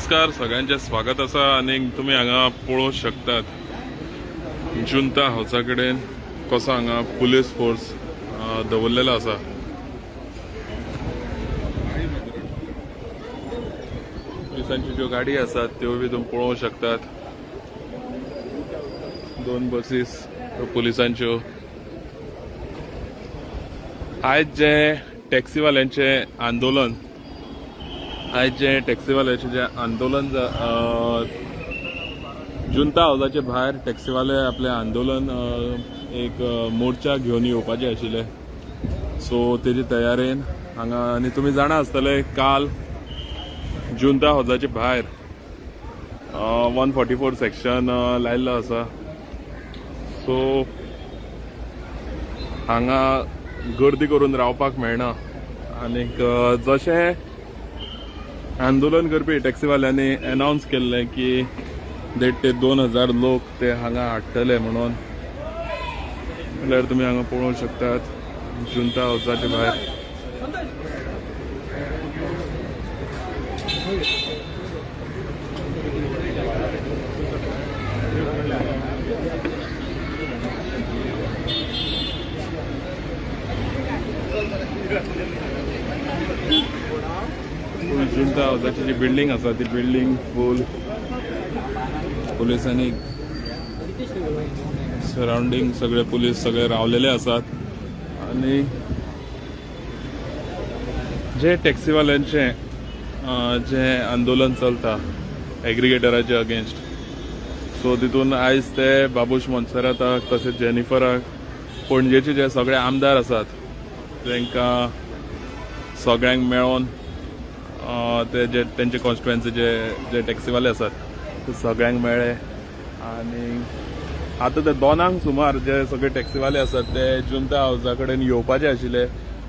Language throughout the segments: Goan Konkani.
नमस्कार सगळ्यांचे स्वागत आसा आनी तुमी हांगा पळोवंक शकतात जुंता हावसा कडेन कसो हांगा पुलीस फोर्स दवरलेलो आसा. पुलिसांच्यो ज्यो गाडी आसात त्यो बी तुमी पळोवंक शकतात. दोन बसीस पुलिसांच्यो. आयज जे टॅक्सीवाल्यांचें आंदोलन आयज जे टॅक्सीवाल्याचें जे आंदोलन जुंता हावजाचे भायर टॅक्सीवाले आपलें आंदोलन एक मोर्चा घेवन येवपाचे आशिल्ले. सो तेजे तयारेन हांगा आनी तुमी जाणा आसतले काल जुंता हावजाचे भायर 144 सेक्शन लायल्लो आसा. सो हांगा गर्दी करून रावपाक मेळना आनीक जशें आंदोलन करपी टॅक्सीवाल्यांनी अनावन्स केल्लें की 1,500 ते 2,000 लोक ते हांगा हाडटले म्हणून, जाल्यार तुमी हांगा पळोवंक शकतात जुंता हावजाचे भायर. फूल जुंता हावजाची जी बिल्डींग आसा ती बिल्डींग फूल पुलिसांनी सरावंडींग सगळे पुलीस सगळे रावलेले आसात. आनी जे टॅक्सीवाल्यांचे जे आंदोलन चलता एग्रिगेटराचे अगेन्स्ट, सो तितून आयज ते बाबूश मोन्सेराताक तशेंच जेनिफराक पणजेचे जे सगळे आमदार आसात तांकां सगळ्यांक मेळोन ते जे तेंचे कॉन्स्टिट्युएन्सीचे जे टॅक्सीवाले आसात ते सगळ्यांक मेळ्ळे. आनी आतां ते 2 सुमार जे सगळे टॅक्सीवाले आसात ते जुंता हावजा कडेन येवपाचे आशिल्ले.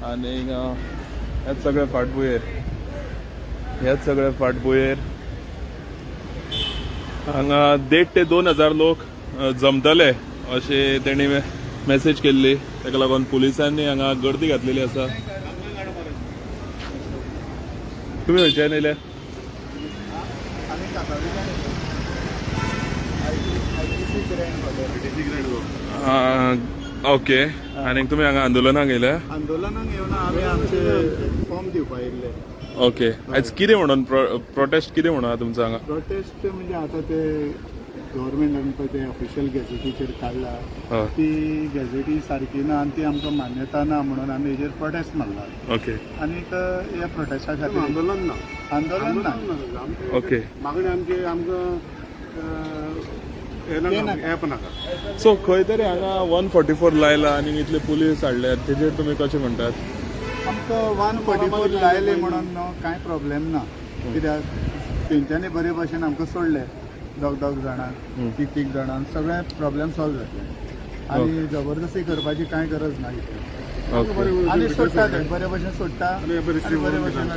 आनी हेच सगळे फाटभुंयेर हांगा 1,500 ते 2,000 लोक जमतले अशें तेणी मॅसेज केल्ली. ताका लागून पुलिसांनी हांगा गर्दी घातलेली आसा. तुमी खंयच्यान येयले? ओके. आनी तुमी हांगा आंदोलनाक येयले? आंदोलनाक येवना, आमी आमचे फॉर्म दिवपा येयल्ले. ओके. आयज कितें म्हणून प्रोटेस्ट कितें म्हणून तुमचो हांगा? प्रोटेस्ट म्हणजे आतां ते गव्हर्मेंटान पळय ते ऑफिशियल गॅझेटीचेर काडला ती गॅझेटी सारकी ना आनी ती आमकां मान्यता ना म्हणून आमी हेजेर प्रोटेस्ट मारला. ओके. आनीक ह्या प्रोटेस्टा खातीर आंदोलन ना, आंदोलन ना. ओके. मागणी आमची आमकां ऍप नाका. सो खंय तरी हांगा 144 लायला आनी इतले पुलीस हाडल्यात तेजेर तुमी कशें म्हणटात? आमकां 144 लायले म्हणून न्हू कांय प्रॉब्लेम ना, कित्याक तेंच्यांनी बरे भशेन आमकां सोडले. दोग दोग जाणांक, तीग तीग जाणांक सगळे प्रॉब्लेम सॉल्व जातले आनी जबरदस्ती करपाची कांय गरज ना इतली. ओके. आनी सोडटा ते बरे भशेन सोडटा आनी बरे भशेन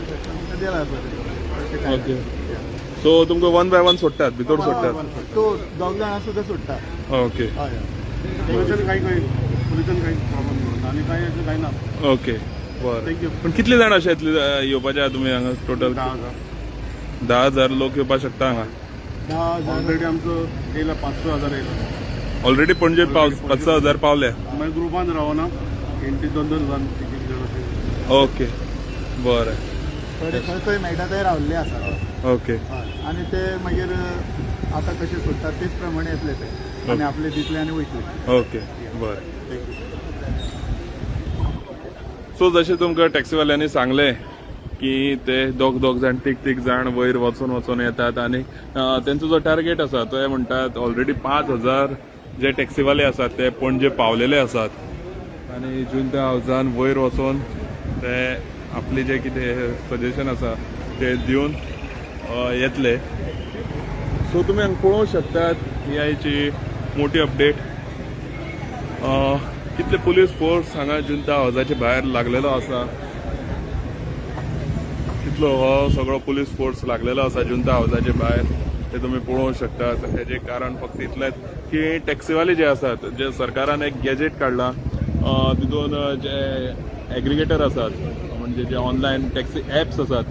दिला बरें. ओके. सो तुमकां 1 बाय 1 सोडटात, भितर सोडटात? तो दोग जाणां सुद्दां सोडटा. ओके. हय. पुलिसान काही काही पुलिसान काही प्रॉब्लेम ना आनी कांय अशें कांय ना. ओके, बरें. Thank you. पण कितले जाण अशे येतले येवपाचे आहा तुमी हांगा टोटल? 10,000. 10,000 लोक येवपाक शकता हांगा? 10,000 ऑलरेडी आमचो येयला 5-6 हजार येयला. ऑलरेडी पणजे 5-6 हजार पावले. मागीर ग्रुपान रावना, एंटी 2-2 जाण तीग जाण अशे. ओके, बरें. थोडे खंय खंय मेळटा ते रावल्ले आसा. ओके. हय. आनी ते मागीर आतां कशे सोडटात तेच प्रमाणे येतले ते आनी आपले दितले आनी वयतले. ओके, बरें. सो जशें तुमकां टॅक्सीवाल्यांनी सांगलें की ते दोग दोग जाण तीग तीग जाण वयर वचून वचून येतात आनी तेंचो जो टार्गेट आसा ते म्हणटात ऑलरेडी 5,000 जे टॅक्सीवाले आसात ते पणजे पावलेले आसात आनी जुंता हावजान वयर वचून ते आपले जे कितें सजेशन आसा ते दिवन येतले. सो तुमी हांगा पळोवंक शकतात ही आयची मोठी अपडेट. कितले पुलीस फोर्स हांगा जुंता हावजाचे भायर लागलेलो आसा, कितलो हो सगळो पुलीस फोर्स लागलेलो आसा जुंता हावजाचे भायर ते तुमी पळोवंक शकतात. हेजें कारण फक्त इतलेंच की टॅक्सीवाले जे आसात, जे सरकारान एक गॅजेट काडला तितून जे एग्रिगेटर आसात म्हणजे जे ऑनलायन टॅक्सी ॲप्स आसात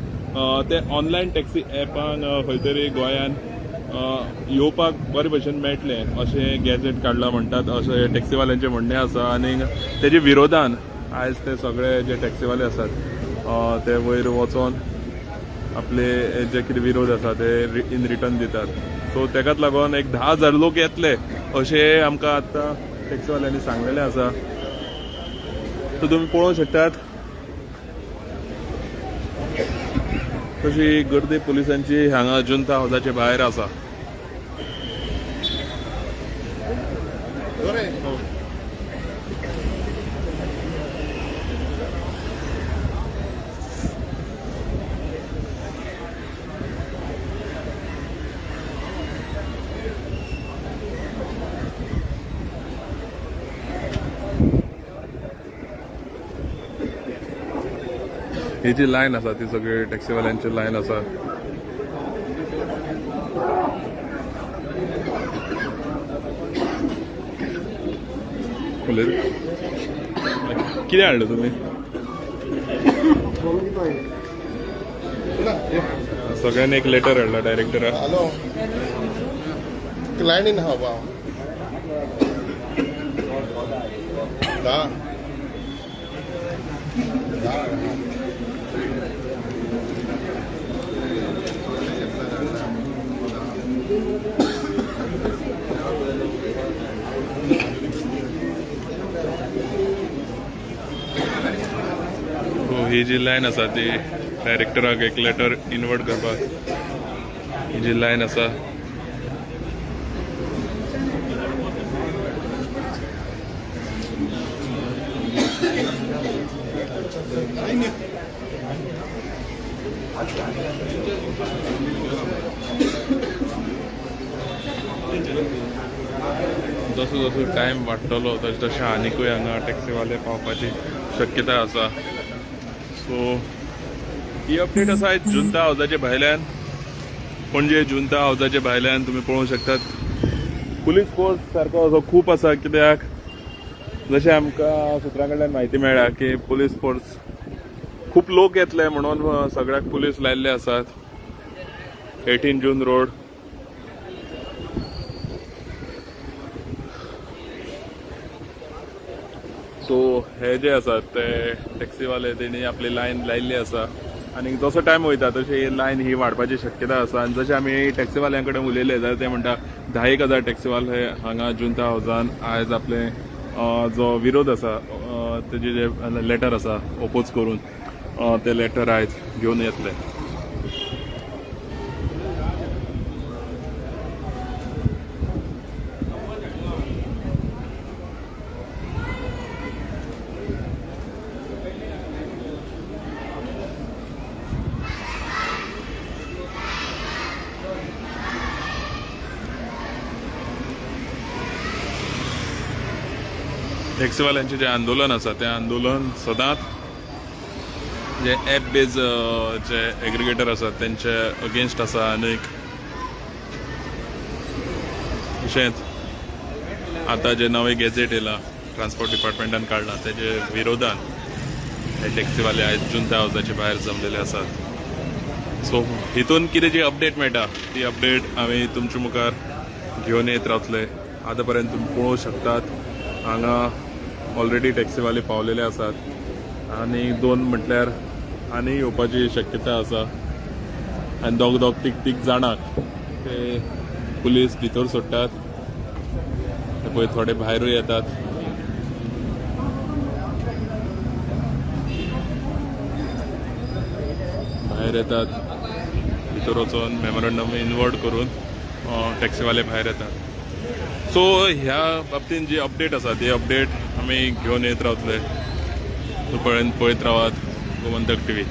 ते ऑनलायन टॅक्सी एपान खंय तरी गोंयान येवपाक बरे भशेन मेळटलें अशें गॅझेट काडलां म्हणटात अशें टॅक्सीवाल्यांचें म्हणणें आसा आनी तेजे विरोधान आयज ते सगळे जे टॅक्सीवाले आसात ते वयर वचोन आपले जे कितें विरोध आसा ते इन रिटर्न दितात. सो तेकाच लागून एक 10,000 लोक येतले अशें आमकां आतां टॅक्सीवाल्यांनी सांगलेलें आसा. सो तुमी पळोवंक शकतात तशी गर्दी पुलिसांची हांगा जुंता हावजाचे भायर आसा. ही जी लायन आसा ती सगळी टॅक्सीवाल्यांची लायन आसा. उलयता कितें हाडलें तुमी? सगळ्यांनी एक लेटर हाडला डायरेक्टराक. हॅलो, लायनीन आहा बाबा 10. सो ही जी लायन आसा ती डायरेक्टराक एक लेटर इनवर्ट करपाक ही जी लायन आसा. जसो जसो टायम वाडटलो तशें तशें आनिकूय हांगा टॅक्सीवाले पावपाची शक्यताय आसा. सो ही अपडेट आसा आयज जुंता हावजाचे भायल्यान, पणजे जुंता हावजाचे भायल्यान तुमी पळोवंक शकतात पुलीस फोर्स सारको असो खूब आसा, कित्याक जशें आमकां सुत्रां कडल्यान म्हायती मेळ्ळ्या की पुलीस फोर्स खूब लोक येतले म्हणून सगळ्याक पुलीस लायिल्ले आसात. 18 जून रोड. सो हे जे आसात ते टॅक्सीवाले तेणी आपली लायन लायिल्ली आसा आनी जसो टायम वयता तशी ही लायन ही वाडपाची शक्यता आसा. आनी जशें आमी टॅक्सीवाल्यां कडेन उलयले जाल्यार ते म्हणटा 10,000 टॅक्सीवाले हांगा जुंता हावजान आयज आपले जो विरोध आसा तेजे जे लेटर आसा ओपोज करून ते लेटर आयज घेवन येतले. टॅक्सीवाल्यांचें जें आंदोलन आसा तें आंदोलन सदांच जे एप बेज जे एग्रिगेटर आसात तेंचे अगेन्स्ट आसा. आनी तशेंच आतां जे नवें गॅझेट येयलां ट्रान्सपोर्ट डिपार्टमेंटान काडलां तेजे विरोधान हे टॅक्सीवाले आयज जुंता हावजाचे भायर जमलेले आसात. सो हितून कितें जी अपडेट मेळटा ती अपडेट आमी तुमचे मुखार घेवन येत रावतले. आतां पर्यंत तुमी पळोवंक शकतात हांगा ऑलरेडी टॅक्सीवाले पावलेले आसात आनी 2 म्हटल्यार आनी येवपाची शक्यता आसा. आनी दोग दोग तीग तीग जाणांक ते पुलीस भितर सोडटात, ते पळय थोडे भायरूय येतात. भायर येतात, भितर वचोन मेमोरंडम इनवर्ट करून टॅक्सीवाले भायर येतात. सो ह्या बाबतीन जी अपडेट आसा ती अपडेट आमी घेवन येत रावतले. तो पळयत रावात गोमंतक टीव्ही.